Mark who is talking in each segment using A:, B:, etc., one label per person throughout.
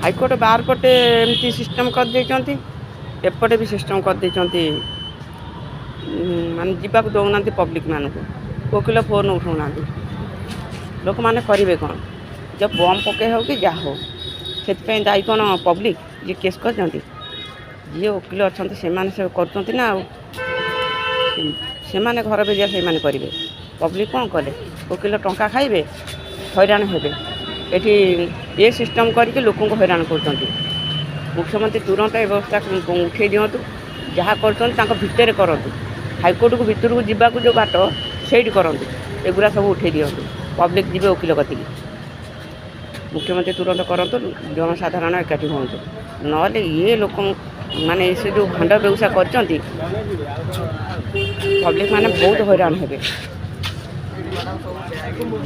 A: High court ବାହାର ପଟେ ଏମିତି ସିଷ୍ଟମ୍ କରିଦେଇଛନ୍ତି, ଏପଟେ ବି ସିଷ୍ଟମ୍ କରିଦେଇଛନ୍ତି। ମାନେ ଯିବାକୁ ଦେଉନାହାନ୍ତି ପବ୍ଲିକମାନଙ୍କୁ। ଓକିଲ ଫୋନ୍ ଉଠାଉନାହାନ୍ତି। ଲୋକମାନେ କରିବେ କ'ଣ? ଯେ ବମ୍ ପକେଇ ହେଉ କି ଯାହା ହଉ, ସେଥିପାଇଁ ଦାୟୀ କ'ଣ ପବ୍ଲିକ ଯିଏ କେସ୍ କରିଛନ୍ତି? ଯିଏ ଓକିଲ ଅଛନ୍ତି, ସେମାନେ ସେ କରୁଛନ୍ତି ନା। ଆଉ ସେମାନେ ଘର ବେଜିଆ ସେଇମାନେ କରିବେ। ପବ୍ଲିକ କ'ଣ କଲେ? ଓକିଲ ଟଙ୍କା ଖାଇବେ, ହଇରାଣ ହେବେ। ଏଠି ଏ ସିଷ୍ଟମ୍ କରିକି ଲୋକଙ୍କୁ ହଇରାଣ କରୁଛନ୍ତି। ମୁଖ୍ୟମନ୍ତ୍ରୀ ତୁରନ୍ତ ଏ ବ୍ୟବସ୍ଥା ଉଠେଇ ଦିଅନ୍ତୁ। ଯାହା କରୁଛନ୍ତି ତାଙ୍କ ଭିତରେ କରନ୍ତୁ। ହାଇକୋର୍ଟକୁ ଭିତରକୁ ଯିବାକୁ ଯେଉଁ ବାଟ, ସେଇଠି କରନ୍ତୁ। ଏଗୁଡ଼ା ସବୁ ଉଠେଇ ଦିଅନ୍ତୁ। ପବ୍ଲିକ ଯିବେ ଓକିଲ କତିକି। ମୁଖ୍ୟମନ୍ତ୍ରୀ ତୁରନ୍ତ କରନ୍ତୁ। ଜନସାଧାରଣ ଏକାଠି ହୁଅନ୍ତୁ। ନହେଲେ ଇଏ ଲୋକ ମାନେ ସେ ଯେଉଁ ଭାଣ୍ଡ ବ୍ୟବସାୟ କରିଛନ୍ତି, ପବ୍ଲିକ ମାନେ ବହୁତ ହଇରାଣ ହେବେ।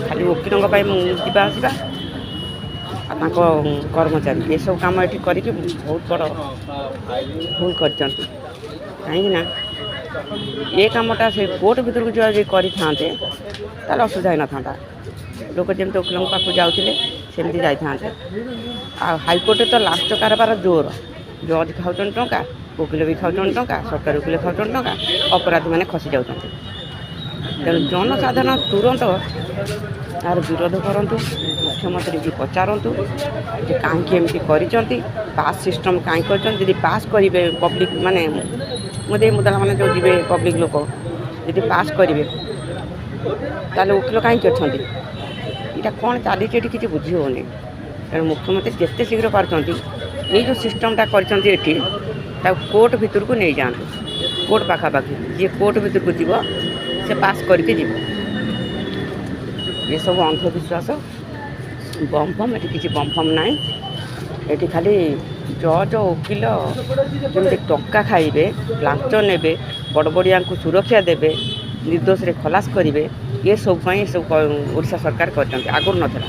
A: ଖାଲି ଓକିଲଙ୍କ ପାଇଁ ମୁଁ ଯିବା ଆସିବା ଆଉ ତାଙ୍କ କର୍ମଚାରୀ ଏସବୁ କାମ ଏଠି କରିକି ବହୁତ ବଡ଼ ଭୁଲ କରିଛନ୍ତି। କାହିଁକି ନା ଏ କାମଟା ସେ କୋର୍ଟ ଭିତରକୁ ଯିବା ଯଦି କରିଥାନ୍ତେ, ତାହେଲେ ଅସୁବିଧା ହେଇନଥାନ୍ତା। ଲୋକ ଯେମିତି ଓକିଲଙ୍କ ପାଖକୁ ଯାଉଥିଲେ, ସେମିତି ଯାଇଥାନ୍ତେ। ଆଉ ହାଇକୋର୍ଟରେ ତ ଲାଞ୍ଚ କାରବାର ଜୋର। ଜଜ୍ ଖାଉଛନ୍ତି ଟଙ୍କା, ଓକିଲ ବି ଖାଉଛନ୍ତି ଟଙ୍କା, ସରକାରୀ ଓକିଲ ଖାଉଛନ୍ତି ଟଙ୍କା, ଅପରାଧୀମାନେ ଖସି ଯାଉଛନ୍ତି। ତେଣୁ ଜନସାଧାରଣ ତୁରନ୍ତ ଏହାର ବିରୋଧ କରନ୍ତୁ। ମୁଖ୍ୟମନ୍ତ୍ରୀକି ପଚାରନ୍ତୁ ଯେ କାହିଁକି ଏମିତି କରିଛନ୍ତି, ପାସ୍ ସିଷ୍ଟମ୍ କାହିଁକି କରିଛନ୍ତି? ଯଦି ପାସ୍ କରିବେ ପବ୍ଲିକ୍ ମାନେ, ମୁଦେଇ ମୁଦାଲା ମାନେ ଯେଉଁ ଯିବେ, ପବ୍ଲିକ୍ ଲୋକ ଯଦି ପାସ୍ କରିବେ, ତାହେଲେ ଓକିଲ କାହିଁକି ଅଛନ୍ତି? ଏଇଟା କ'ଣ ଚାଲିଛି ଏଠି, କିଛି ବୁଝି ହେଉନି। ତେଣୁ ମୁଖ୍ୟମନ୍ତ୍ରୀ ଯେତେ ଶୀଘ୍ର ପାରୁଛନ୍ତି, ଏଇ ଯେଉଁ ସିଷ୍ଟମ୍ଟା କରିଛନ୍ତି ଏଠି, ତାକୁ କୋର୍ଟ ଭିତରକୁ ନେଇଯାଆନ୍ତୁ। କୋର୍ଟ ପାଖାପାଖି ଯିଏ କୋର୍ଟ ଭିତରକୁ ଯିବ, ସେ ପାସ୍ କରିକି ଯିବ। ଏସବୁ ଅନ୍ଧବିଶ୍ୱାସ। ବମ୍ ଫମ୍ ଏଠି କିଛି ବମ୍ ଫମ୍ ନାହିଁ। ଏଠି ଖାଲି ଜଜ୍ ଓକିଲ ଯେମିତି ଟଙ୍କା ଖାଇବେ, ଲାଞ୍ଚ ନେବେ, ବଡ଼ ବଡ଼ିଆଙ୍କୁ ସୁରକ୍ଷା ଦେବେ, ନିର୍ଦ୍ଦୋଷରେ ଖଲାସ କରିବେ, ଏସବୁ ପାଇଁ ଏସବୁ ଓଡ଼ିଶା ସରକାର କରିଛନ୍ତି। ଆଗରୁ ନଥିଲା।